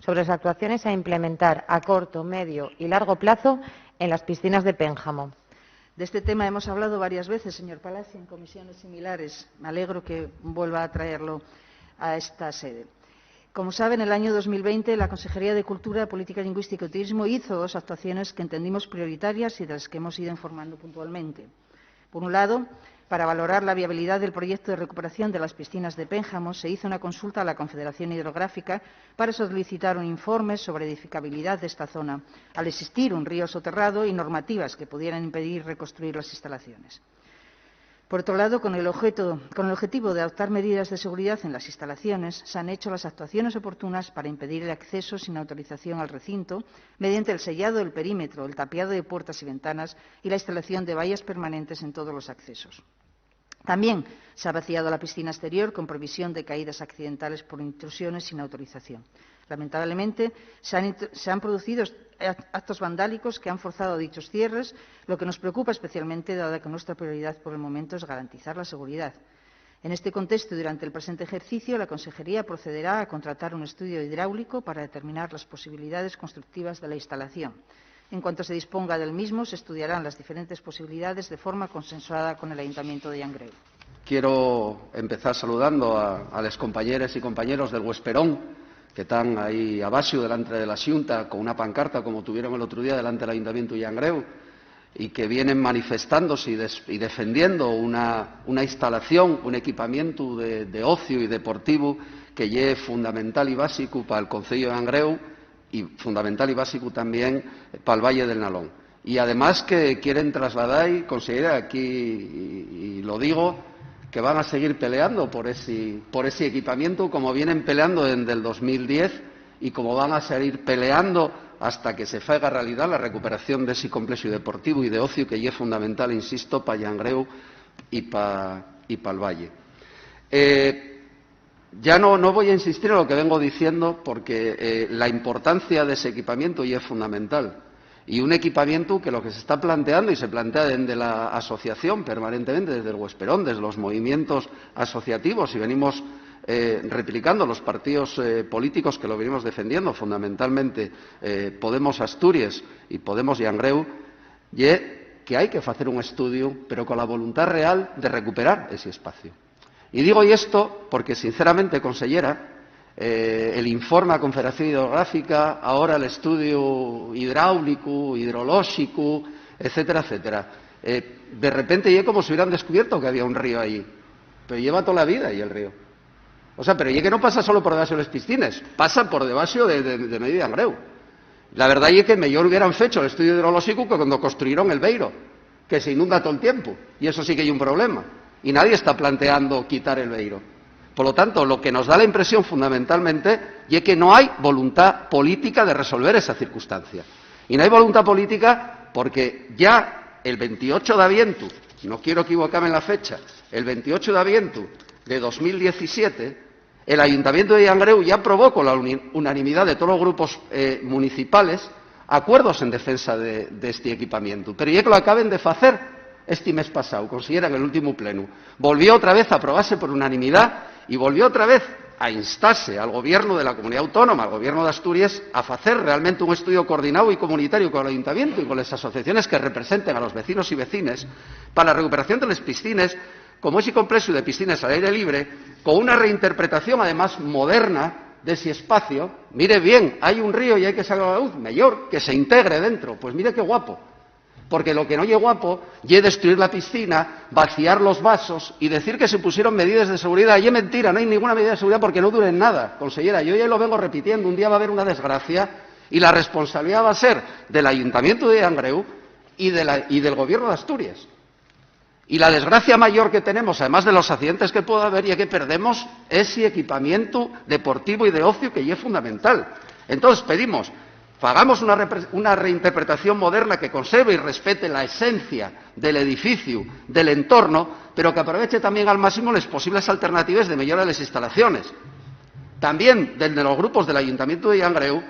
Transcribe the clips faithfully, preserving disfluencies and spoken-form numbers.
sobre las actuaciones a implementar a corto, medio y largo plazo en las piscinas de Pénjamo. De este tema hemos hablado varias veces, señor Palazzi, en comisiones similares. Me alegro que vuelva a traerlo a esta sede. Como saben, el año dos mil veinte la Consejería de Cultura, Política Lingüística y Turismo hizo dos actuaciones que entendimos prioritarias y de las que hemos ido informando puntualmente. Por un lado, para valorar la viabilidad del proyecto de recuperación de las piscinas de Pénjamo, se hizo una consulta a la Confederación Hidrográfica para solicitar un informe sobre edificabilidad de esta zona, al existir un río soterrado y normativas que pudieran impedir reconstruir las instalaciones. Por otro lado, con el objeto, con el objetivo de adoptar medidas de seguridad en las instalaciones, se han hecho las actuaciones oportunas para impedir el acceso sin autorización al recinto mediante el sellado del perímetro, el tapiado de puertas y ventanas y la instalación de vallas permanentes en todos los accesos. También se ha vaciado la piscina exterior con previsión de caídas accidentales por intrusiones sin autorización. Lamentablemente, se han int-, se han producido est-, act-, actos vandálicos que han forzado dichos cierres, lo que nos preocupa especialmente, dado que nuestra prioridad por el momento es garantizar la seguridad. En este contexto y durante el presente ejercicio, la Consejería procederá a contratar un estudio hidráulico para determinar las posibilidades constructivas de la instalación. En cuanto se disponga del mismo, se estudiarán las diferentes posibilidades de forma consensuada con el Ayuntamiento de Llangreu. Quiero empezar saludando a, a les compañeres y compañeros del Huesperón, que tán ahí abaxo, delante de la Xunta, con una pancarta, como tuvieron el otro día, delante del Ayuntamiento de Llangreu, y que vienen manifestándose y des-, y defendiendo una, una instalación, un equipamiento de, de ocio y deportivo que ye fundamental y básico pa'l Conceyu de Llangreu y fundamental y básico también pa'l Valle del Nalón. Y además que quieren trasladar, y, consellera, aquí, y, y lo digo, que van a seguir peleando por ese, por ese equipamiento, como vienen peleando desde el dos mil diez y como van a seguir peleando hasta que se faiga realidad la recuperación de ese complexo deportivo y de ocio que ye fundamental, insisto, pa Llangreu y pa, y pa'l Valle. Eh, ya no, no voy a insistir en lo que vengo diciendo, porque, eh, la importancia de ese equipamiento ya es fundamental. Y un equipamiento que lo que se está planteando, y se plantea desde la asociación permanentemente, desde el Huesperón, desde los movimientos asociativos, y venimos, eh, replicando los partidos, eh, políticos que lo venimos defendiendo, fundamentalmente, eh, Podemos Asturias y Podemos Llangreu, ye que hai que facer un estudio, pero con la voluntad real de recuperar ese espacio. Y digo esto porque, sinceramente, consellera, eh, el informe a Confederación Hidrográfica, ahora el estudio hidráulico, hidrolóxico, etcétera, etcétera, eh, de repente ye como si hubieran descubierto que había un río allí. Pero lleva toda la vida ahí el río. O sea, pero ye que no pasa solo por debaxo de les piscines, pasa por debaxo de, de, de medio Llangreu. La verdá ye que mellor hubieran fecho el estudio hidrolóxico que cuando construyeron el veiro, que se inunda todo el tiempo, y eso sí que ye un problema. Y nadie está planteando quitar el veiro. Por lo tanto, lo que nos da la impresión fundamentalmente ye que no hay voluntad política de resolver esa circunstancia. Y no hay voluntad política porque ya el veintiocho de avientu, no quiero equivocarme en la fecha, el veintiocho de avientu de dos mil diecisiete, el Ayuntamiento de Llangreu ya aprobó con la uni-, unanimidad de todos los grupos, eh, municipales, acuerdos en defensa de, de este equipamiento. Pero ya que lo acaben de facer este mes pasado, consellera, en el último pleno, volvió otra vez a aprobarse por unanimidad y volvió otra vez a instarse al gobierno de la comunidad autónoma, al gobierno de Asturias, a facer realmente un estudio coordinado y comunitario con el ayuntamiento y con las asociaciones que representen a los vecinos y vecines para la recuperación de las piscinas, como ese complexo de piscinas al aire libre, con una reinterpretación, además, moderna de ese espacio. Mire bien, hay un río y hay que sacar la luz, mejor que se integre dentro. Pues mire qué guapo. Porque lo que no ye guapo ye destruir la piscina, vaciar los vasos y decir que se pusieron medidas de seguridad. Y es mentira, no hay ninguna medida de seguridad porque no duren nada, consellera. Yo ya lo vengo repitiendo, un día va a haber una desgracia y la responsabilidad va a ser del Ayuntamiento de Llangreu y de la, y del Gobierno de Asturias. Y la desgracia mayor que tenemos, además de los accidentes que pueda haber, ye que perdemos ese equipamiento deportivo y de ocio que ye fundamental. Entonces pedimos, fagamos una repre-, una reinterpretación moderna que conserve y respete la esencia del edificio, del entorno, pero que aproveche también al máximo las posibles alternativas de mejora de las instalaciones. También desde los grupos del Ayuntamiento de Llangreu,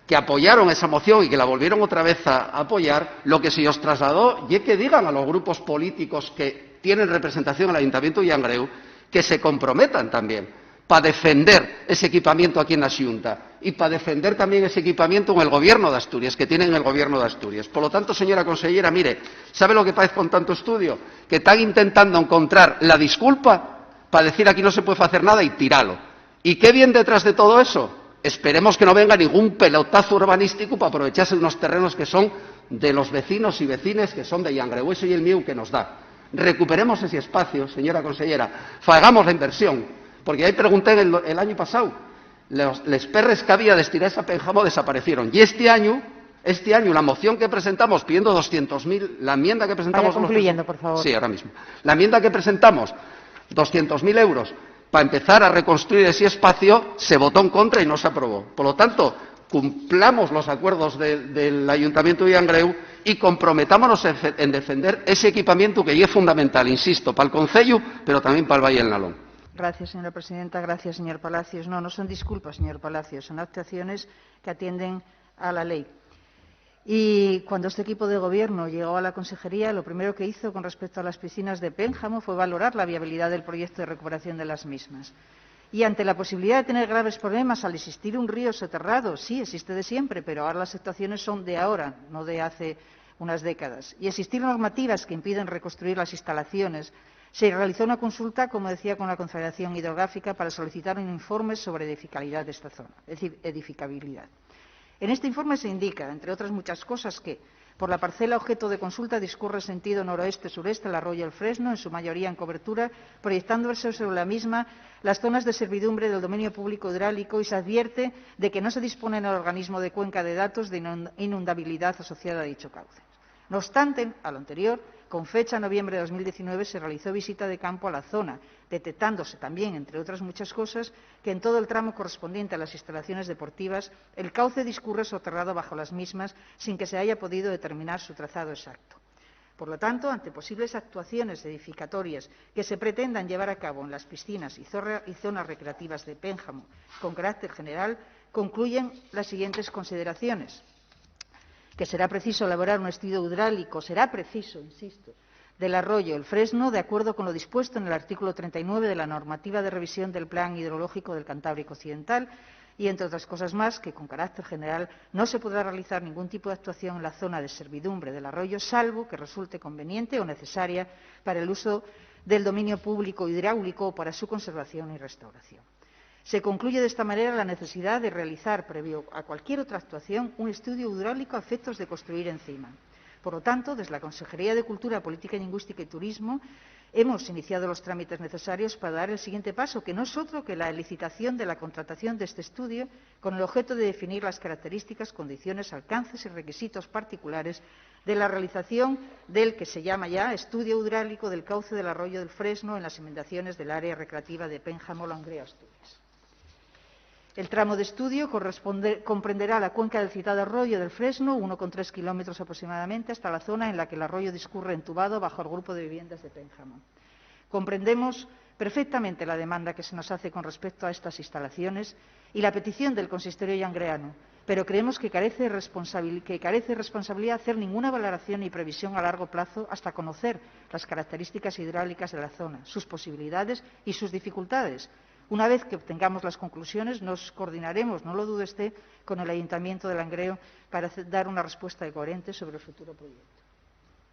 que apoyaron esa moción y que la volvieron otra vez a apoyar, lo que se os trasladó ye que digan a los grupos políticos que tienen representación en el Ayuntamiento de Llangreu que se comprometan también pa defender ese equipamientu aquí na Xunta y pa defender tamién ese equipamientu en el Gobierno d'Asturias, que tienen el Gobierno d'Asturias. Polo tanto, señora conseyera, mire, ¿sabe lo que paez con tanto estudio? Que tán intentando encontrar la disculpa pa decir aquí no se puede facer nada y tiralo. ¿Y qué vien detrás de todo eso? Esperemos que no venga ningún pelotazo urbanístico pa aprovecharse d'unos terrenos que son de los vecinos y vecines que son de Llangrehueso y el mío que nos da. Recuperemos ese espacio, señora conseyera, fagamos la inversión, porque ahí pregunté el, el año pasado, los, les perres que había destinaes a Pénjamo desaparecieron. Y este año, este año, la moción que presentamos pidiendo doscientos mil, la enmienda que presentamos Vaya concluyendo, por favor. Sí, ahora mismo. La enmienda que presentamos, doscientos mil euros, para empezar a reconstruir ese espacio, se votó en contra y no se aprobó. Por lo tanto, cumplamos los acuerdos de, del Ayuntamiento de Llangreu y comprometámonos en, fe- en defender ese equipamiento que es fundamental, insisto, para el Concello, pero también para el Valle del Nalón. Gracias, señora presidenta. Gracias, señor Palacios. No, no son disculpas, señor Palacios. Son actuaciones que atienden a la ley. Y cuando este equipo de gobierno llegó a la consejería, lo primero que hizo con respecto a las piscinas de Pénjamo fue valorar la viabilidad del proyecto de recuperación de las mismas. Y ante la posibilidad de tener graves problemas al existir un río soterrado, sí, existe de siempre, pero ahora las actuaciones son de ahora, no de hace unas décadas, y existir normativas que impiden reconstruir las instalaciones, se realizó una consulta, como decía, con la Confederación Hidrográfica para solicitar un informe sobre edificabilidad de esta zona, es decir, edificabilidad. En este informe se indica, entre otras muchas cosas, que por la parcela objeto de consulta discurre sentido noroeste-sureste el arroyo El Fresno, en su mayoría en cobertura, proyectándose sobre la misma las zonas de servidumbre del dominio público hidráulico, y se advierte de que no se dispone en el organismo de cuenca de datos de inund- inundabilidad asociada a dicho cauce. No obstante, a lo anterior, con fecha noviembre de dos mil diecinueve se realizó visita de campo a la zona, detectándose también, entre otras muchas cosas, que en todo el tramo correspondiente a las instalaciones deportivas el cauce discurre soterrado bajo las mismas, sin que se haya podido determinar su trazado exacto. Por lo tanto, ante posibles actuaciones edificatorias que se pretendan llevar a cabo en las piscinas y zorra- y zonas recreativas de Pénjamo con carácter general, concluyen las siguientes consideraciones: que será preciso elaborar un estudio hidráulico, será preciso, insisto, del arroyo El Fresno, de acuerdo con lo dispuesto en el artículo treinta y nueve de la normativa de revisión del Plan Hidrológico del Cantábrico Occidental, y, entre otras cosas más, que con carácter general no se podrá realizar ningún tipo de actuación en la zona de servidumbre del arroyo, salvo que resulte conveniente o necesaria para el uso del dominio público hidráulico o para su conservación y restauración. Se concluye de esta manera la necesidad de realizar, previo a cualquier otra actuación, un estudio hidráulico a efectos de construir encima. Por lo tanto, desde la Consejería de Cultura, Política Lingüística y Turismo hemos iniciado los trámites necesarios para dar el siguiente paso, que no es otro que la licitación de la contratación de este estudio, con el objeto de definir las características, condiciones, alcances y requisitos particulares de la realización del que se llama ya estudio hidráulico del cauce del arroyo del Fresno en las inmediaciones del área recreativa de Pénjamo, Langreo, Asturias. El tramo de estudio corresponde- comprenderá la cuenca del citado arroyo del Fresno, uno coma tres kilómetros aproximadamente, hasta la zona en la que el arroyo discurre entubado bajo el grupo de viviendas de Pénjamo. Comprendemos perfectamente la demanda que se nos hace con respecto a estas instalaciones y la petición del consistorio llangreano, pero creemos que carece, responsabil- que carece responsabilidad hacer ninguna valoración ni previsión a largo plazo hasta conocer las características hidráulicas de la zona, sus posibilidades y sus dificultades. Una vez que obtengamos las conclusiones, nos coordinaremos, no lo dude usted, con el Ayuntamiento de Langreo para hacer- dar una respuesta coherente sobre el futuro proyecto.